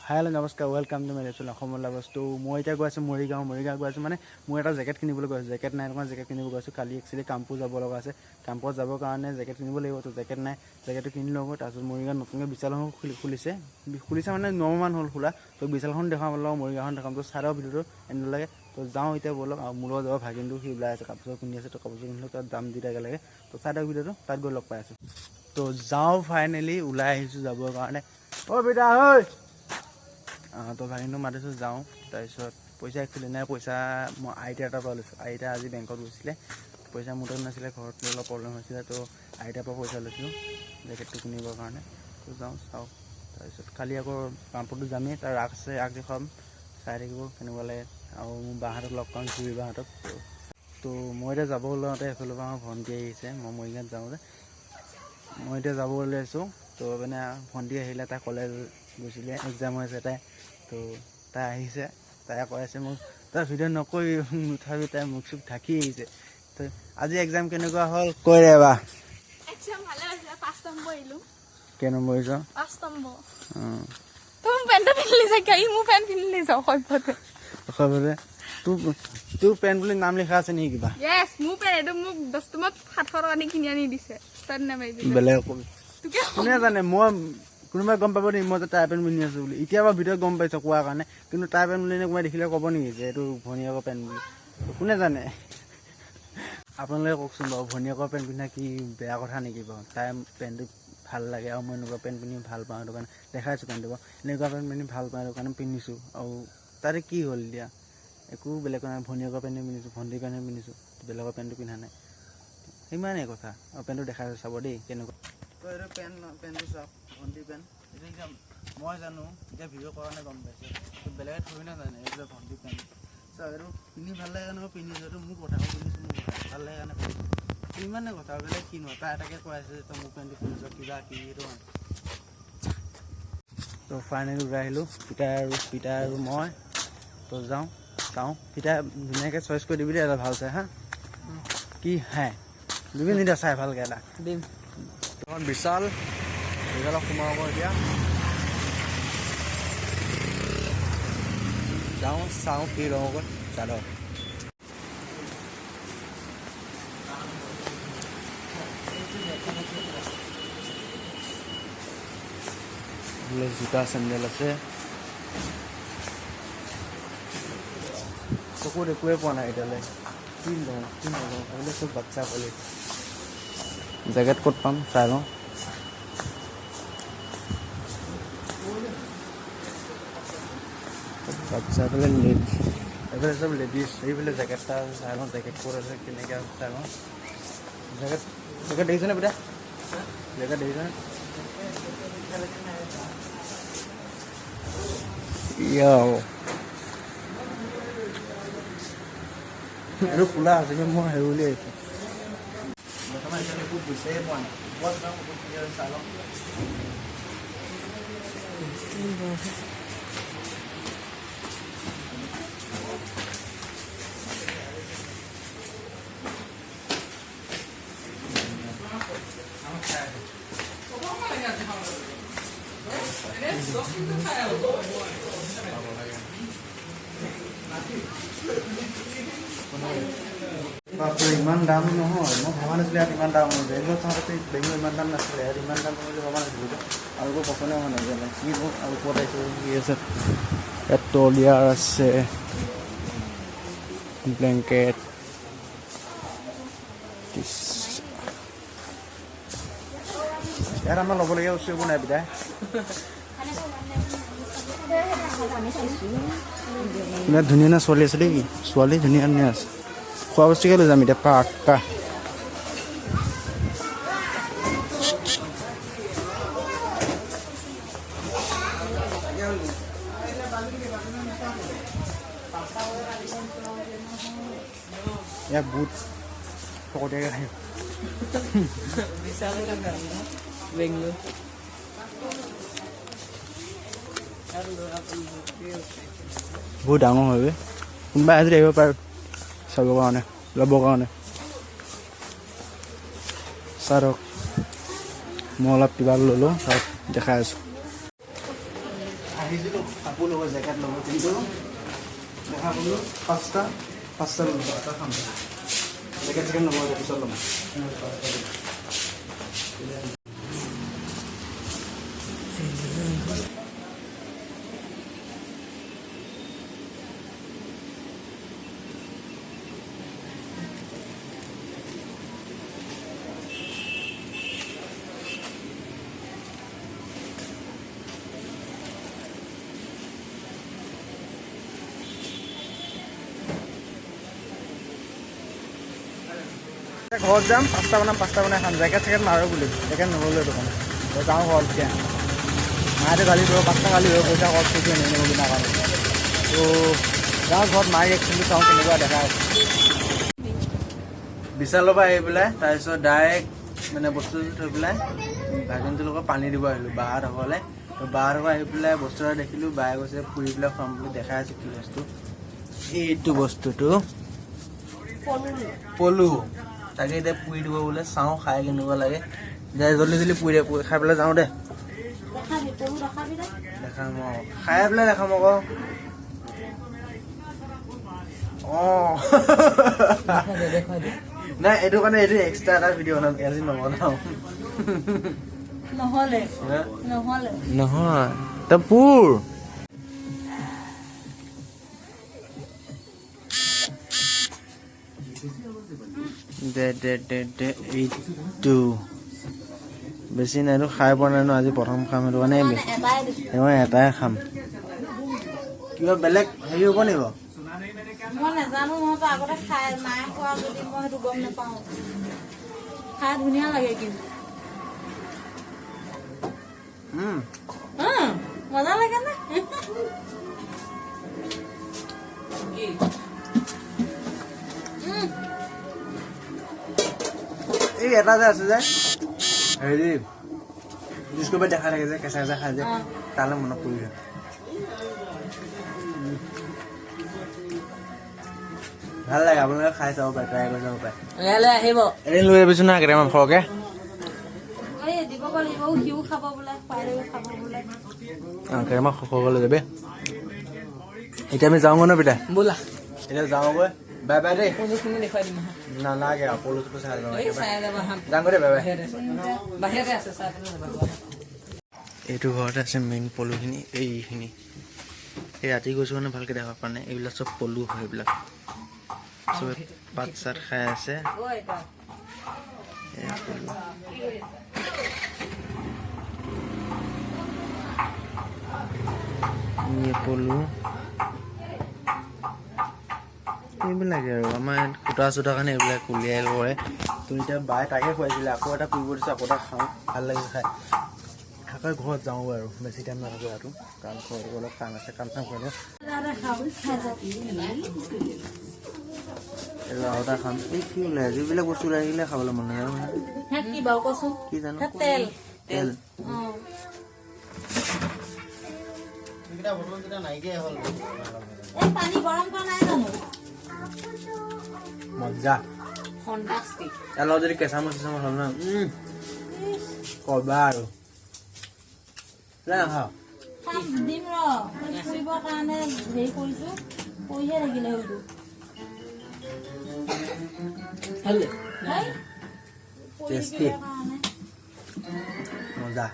Hello' নমস্কাৰ, welcome to my channel অসমৰ বস্তু। মই এতিয়া গৈ আছোঁ মৰিগাঁও। মৰিগাঁও গৈ আছোঁ মানে মই এটা জেকেট কিনিবলৈ গৈ আছোঁ। জেকেট নাই তোমাৰ, জেকেট কিনিব গৈ আছোঁ। কালি একচুৱেলি কামপুৰ যাব লগা আছে। কামপুৰত যাবৰ কাৰণে জেকেট কিনিব লাগিব। তো জেকেট নাই, জেকেটটো কিনি লওঁ। তাৰপিছত মৰিগাঁৱত নতুনকৈ বিশাল এখন খুলিছে। খুলিছে মানে 9 মান হ'ল খোলা। তো বিশালখন দেখাম অলপ, মৰিগাঁওখন দেখাম। তো চাই ভিডিঅ'টো এনে লাগে। তো যাওঁ এতিয়া, ব'লক। আৰু মোৰ লগত যাব ভাগিনটো, সি ওলাই আছে, কাপোৰ চাপোৰ পিন্ধি আছে। তো কাপোৰ চাপোৰ পিন্ধি তাত যাম দুইটা একেলগে। তো চাই থাকক ভিডিঅ'টো, তাত গৈ লগ পাই আছোঁ। তো যাওঁ, ফাইনেলি ওলাই আহিছোঁ যাবৰ কাৰণে। অ' বেটা ঐ, তো ভাগিনটো মাতিছোঁ, যাওঁ। তাৰপিছত পইচা একচুৱেলি নাই। পইচা মই আইতা এটাৰ পৰা লৈছোঁ। আইতা আজি বেংকত গৈছিলে, পইচা মোৰ তাত নাছিলে, ঘৰত অলপ প্ৰব্লেম হৈছিলে। তো আইতাৰ পৰা পইচা লৈছিলোঁ জেকেটটো কিনিবৰ কাৰণে। তো যাওঁ, চাওঁ। তাৰপিছত কালি আকৌ কামপুৰটো যামেই, তাৰ ৰাস আছে, ৰাস দেখুৱাম। চাই থাকিব কেনেকুৱা লাগে। আৰু মোৰ বাহঁতক লগ পাম, জুৰি বাহঁতক। তো মই এতিয়া যাব ওলাওঁতে এইফালৰ পৰা আমাৰ ভণ্টি আহিছে। মই মৰিগাঁৱত যাওঁ যে, মই এতিয়া যাব ওলাইছোঁ। তো মানে ভণ্টি আহিলে, তাই কলেজ গৈছিলে, এক্সাম হৈ আছে তাই। তো তাই আহিছে, তাই কৈ আছে মোক, তই ভিডিঅ' নকৰিবি, নুঠাবি। তাই মুখ চুখ ঢাকি আহিছে। তো আজি এক্সাম কেনেকুৱা হ'ল কৈ দে বা। এক্সাম ভালে হৈছে, 5 নম্বৰ আহিলো। কেই নম্বৰ আহিছ? 5 নম্বৰ। অঁ। তই মোৰ পেণ্টটো পিন্ধিলি চাগে, ই মোৰ পেণ্ট পিন্ধিলি যাওঁ সভ্যতে। খবৰে তোৰ পেণ্ট বুলি নাম লিখা আছে নেকি কিবা? য়েছ, মোৰ পেণ্ট এইটো। মোক 10 নম্বৰত 700 টকা দি কিনি আনি দিছে, ষ্টাৰ্ট নামাৰিবি। বেলেগ কবি। তোকে। কোনে জানে, মই কোনোবাই গম পাব নেকি মই যে তাই পেণ্ট পিন্ধি আছো বুলি? এতিয়া বাৰু ভিডিঅ'ত গম পাইছ কোৱাৰ কাৰণে, কিন্তু তাই পেণ্ট বুলি কোনোবাই দেখিলে ক'ব নেকি যে এইটো ভনীয়েকৰ পেণ্ট বুলি? কোনে জানে? আপোনালোকে কওকচোন বাৰু, ভনীয়েকৰ পেণ্ট পিন্ধা কি বেয়া কথা নেকি বাৰু? তাইৰ পেণ্টটো ভাল লাগে আৰু মই এনেকুৱা পেণ্ট পিন্ধি ভাল পাওঁ, সেইটো কাৰণে দেখাইছোঁ পেণ্টটো বাৰু। এনেকুৱা পেণ্ট পিন্ধি ভাল পাওঁ, সেইটো কাৰণে পিন্ধিছোঁ। আৰু তাতে কি হ'ল এতিয়া? একো বেলেগ নাই, ভনীয়েকৰ পেণ্টে পিন্ধিছোঁ, ভণ্টিৰ পেণ্টে পিন্ধিছোঁ, বেলেগৰ পেণ্টটো পিন্ধা নাই, সিমানেই কথা। আৰু পেণ্টটো দেখাইছোঁ, চাব দেই কেনেকুৱা। তো এইটো পেণ্ট, পেণ্টটো চাওক, ভণ্টিৰ পেণ্ট এইটো। এতিয়া মই জানো, এতিয়া ভিডিঅ' কৰা কাৰণে গম পাইছে। তো বেলেগে থৈ নাজানে এইটো যে ভণ্টিৰ পেণ্ট। চাওক, এইটো পিন্ধি ভাল লাগে কাৰণে মই পিন্ধিছোঁ। এইটো মোৰ কথা, মই পিন্ধিছোঁ, মোৰ কথা, ভাল লাগে কাৰণে পিন্ধিছোঁ, ইমানে কথা, বেলেগ কি নহয়। তাই এটাকে কৈ আছে যে তই মোৰ পেণ্টটো পিন্ধিছ কিবা কিবি, সেইটো কাৰণে। তো ফাইনেলি ওলাই আহিলোঁ, পিতাই আৰু মই। তো যাওঁ, চাওঁ। পিতাই, ধুনীয়াকৈ চইচ কৰি দিবি দেই এটা ভাল চাই। হা কি হে দিবি নিদিয়া? চাই ভালকৈ এটা। দিম। এখন বিশাল, বিশালত সোমাব এতিয়া। যাওঁ, চাওঁ কি লওঁ গৈ। চাদৰ বোলে, জোতা চেণ্ডেল আছে। চকুত একোৱে পোৱা নাই এতিয়ালৈ, কি লওঁ কি নলওঁ। এইবিলাক চব বাচ্ছা পোৱালি। জেকেট ক'ত পাম চাই লওঁ। বাচ্ছা, এইফালে এইফালে চব লেডিজ। এইফালে জেকেট এটা আছে, চাই লওঁ জেকেট ক'ত আছে, কেনেকৈ আছে চাই লওঁ। জেকেট, জেকেট দেখিছেনে পিতা? জেকেট দেখিছেনে? ইয়াও, এইটো খোলা আছে কিন্তু মই হেৰি বুলি আহিছোঁ। বৰ্তমান এতিয়ালৈ একো বিচাৰিয়ে পোৱা নাই। ক'ত যাওঁ, ক'ত কি আছে চাই লওঁ। বাপৰে, ইমান দাম নহয়। মই ভবা নাছিলোঁ ইয়াত ইমান দাম হ'ব। বেংগলত চাওঁতে বেংগলত ইমান দাম নাছিলে, ইয়াত ইমান দাম হ'ব বুলি ভবা নাছিলোঁ। আৰু একো পচন্দে হোৱা নাই যেনে কি লওঁ আৰু ক'ত আহিছোঁ, কি আছে ইয়াত। তলিয়া আছে, ব্লেংকেট। ইয়াত আমাৰ ল'বলগীয়া বস্তু একো নাই পিতাই। ইয়াত ধুনীয়া ধুনীয়া ছোৱালী আছে দেই, ছোৱালী ধুনীয়া ধুনীয়া আছে। খোৱা বস্তুকে লৈ যাম এতিয়া পাক্কা। ইয়াত বুট ফকতীয়াকৈ খাই। বিশাল বেংগলোৰ। বহুত ডাঙৰ হয় বে। কোনোবা আজি আহিব পাৰে চাবৰ কাৰণে, ল'বৰ কাৰণে। চাওক, মই অলপ কিবা ল'লোঁ, তাত দেখাই আছোঁ। আহি আহিছিলোঁ কাপোৰ ল'ব, জেকেট ল'ব, কিন্তু দেখা পালোঁ পাঁচটা পাঁচটা ল'লোঁ, এটা খাম। জেকেট চেকেট নলওঁ, পিছত ল'ম। ঘৰত যাম, পাঁচটা বনাম, পাঁচটা বনাই খাম। জেকেট চেকেট মাৰো বুলি জেকেট নল'লো এইটো কাৰণে। যাওঁ ঘৰত এতিয়া, মায়েতো গালি দিব, পাঁচটা গালি দিব, পইচা খৰচ কৰিছোঁ এনেই এনেই বিনা কাৰণে। তো যাওঁ ঘৰত, মায়ে ৰিয়েকশ্যনটো চাওঁ কেনেকুৱা দেখা। বিশালৰ পৰা আহি পেলাই তাৰপিছত ডাইৰেক্ট মানে বস্তু থৈ পেলাই ভাগিনটোৰ লগত পানী দিব আহিলোঁ বাহঁতৰ ঘৰলৈ। তো বাহঁতৰ ঘৰ আহি পেলাই বস্তু এটা দেখিলোঁ, বায়ে কৈছে পুৰি পেলাই খুৱাম বুলি। দেখাই আছোঁ কি বস্তু। এইটো বস্তুটো পলু, তাকে এতিয়া পুৰি দিব বোলে। চাওঁ খাই কেনেকুৱা লাগে। দে জল্দি জল্দি পুৰি দে, পুৰি খাই পেলাই যাওঁ দে। দেখাম, অঁ, খাই পেলাই দেখাম আকৌ। অঁ, নাই, এইটো কাৰণে এইটো এক্সট্ৰা এটা ভিডিঅ' বনাম, আজি নবনাওঁ। নহ'লে নহ'লে। নহয়, তই পুৰ। দে দে দে দে, এইটো বেছি নাই, এইটো খাই পোৱা নাই ন, আজি প্ৰথম খাম, সেইটো কাৰণে এটাই দিছো। সেইটো কাৰণে এটাই খাম। কিবা বেলেগ হেৰি হ'ব নি বাৰু? মই নাজানো নহয়, তই আগতে খাই নাই খোৱা যদি মই সেইটো গম নাপাওঁ। খাই ধুনীয়া লাগে কিন্তু। মজা লাগে নে? এই এটা যে আছে যে হেৰি ডিস্কোভাৰীত দেখা থাকে যে কেঁচা কেঁচা খাই যে, তালৈ মনত পৰি যায়। ভাল লাগে, আপোনালোকে খাই চাব পাৰে, ট্ৰাই কৰি চাব পাৰে। ইয়ালৈ আহিব। এদিন লৈ যাবিচোন না কেইটামান সৰহকে। এই দিব লাগিব, সিও খাব বোলে, খুৱাই খাব বোলে। অঁ, কেইটামান সৰহকৈ লৈ যাবি। এতিয়া আমি যাওঁগৈ ন পিতা? ব'লা। এতিয়া যাওঁগৈ, বাই বাই দেই। পলুখিনি দেখুৱাই দিম আহা। নালাগে আৰু, পলু চলু চাই যাওঁ। এই চাই যাবা আহা। যাওঁগৈ দেই, বাই বাই। বাহিৰতে আছে, বাহিৰতে আছে, চাই পেলাই যাবা। এইটো ঘৰতে আছে মেইন পলুখিনি, এইখিনি। এই ৰাতি গৈছোঁ মানে ভালকৈ দেখা পোৱা নাই। এইবিলাক চব পলু হয়, এইবিলাক চবে পাত চাত খাই আছে। এয়া পলু। এই পলু এইবিলাকে আৰু আমাৰ ইয়াত সূতা চূতা কাৰণে এইবিলাক উলিয়াই কৰে। তো এতিয়া বায়ে তাকে খুৱাইছিলে, আকৌ এটা পুৰিব দিছে, আকৌ এটা খাওঁ, ভাল লাগিছে খাই। আকৌ ঘৰত যাওঁগৈ আৰু বেছি টাইম নাথাকোঁ ইয়াতো, কাৰণ ঘৰত অলপ কাম আছে, কাম চাম কৰি লওঁ। আৰু এটা খাম। এই কি ওলাই আছে এইবিলাক বস্তু ওলাই থাকিলে খাবলৈ মন নাযায় নহয়। কি বাৰু কচোন? কি জানো? তেল। তেল। অঁ। এই পানী গৰম কৰা নাই জানো? মজা। ফণ্টাষ্টিক। তাৰ লগত যদি কেঁচা মাছ চেঁচা মাছ হ'ল ন, কবা আৰু নাখাওঁ। খাম দিম ৰ, ফুৰিবৰ কাৰণে হেৰি কৰিছো, কৰিহে থাকিলে হয়তো। টেষ্টি। মজা।